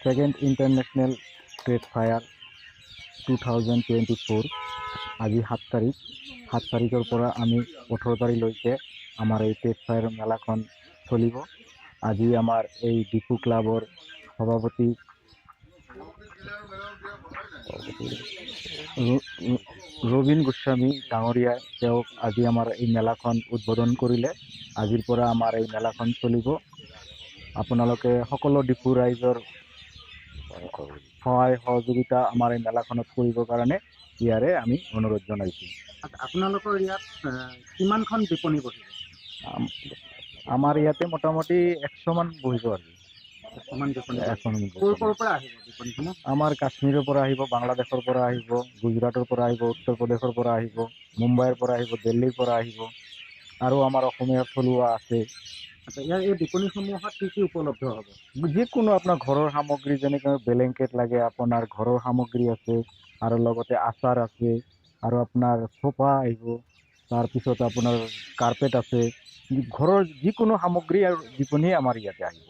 Second International Trade Fair 2024। আজি 7 তাৰিখ। 7 তাৰিখৰ পৰা আমি 18 তাৰিখলৈকে আমাৰ এই ট্ৰেড ফেয়াৰ মেলাখন চলিব। আজি আমাৰ এই ডিফু ক্লাবৰ সভাপতি ৰবীন গোস্বামী ডাঙৰীয়াই তেওঁক আজি আমাৰ এই মেলাখন উদ্বোধন কৰিলে। আজিৰ পৰা আমাৰ এই মেলাখন চলিব। আপোনালোকে সকলো ডিফু ৰাইজৰ সহায় সহযোগিতা আমাৰ এই মেলাখনত কৰিবৰ কাৰণে ইয়াৰে আমি অনুৰোধ জনাইছোঁ। আচ্ছা, আপোনালোকৰ ইয়াত কিমানখন বিপণী বহিব? আমাৰ ইয়াতে মোটামুটি 100মান বহিব আৰু। 100মান বিপণী। 100মান। ক'ৰ ক'ৰ পৰা আহিব বিপণীসমূহ? আমাৰ কাশ্মীৰৰ পৰা আহিব, বাংলাদেশৰ পৰা আহিব, গুজৰাটৰ পৰা আহিব, উত্তৰ প্ৰদেশৰ পৰা আহিব, মুম্বাইৰ পৰা আহিব, দিল্লীৰ পৰা আহিব আৰু আমাৰ অসমীয়া থলুৱা আছে। আচ্ছা, ইয়াৰ এই বিপণীসমূহত কি কি উপলব্ধ হ'ব? যিকোনো আপোনাৰ ঘৰৰ সামগ্ৰী, যেনেকৈ ব্লেংকেট লাগে, আপোনাৰ ঘৰৰ সামগ্ৰী আছে আৰু লগতে আচাৰ আছে আৰু আপোনাৰ চোফা আহিব, তাৰপিছত আপোনাৰ কাৰ্পেট আছে। ঘৰৰ যিকোনো সামগ্ৰী আৰু বিপণী আমাৰ ইয়াতে আহিব।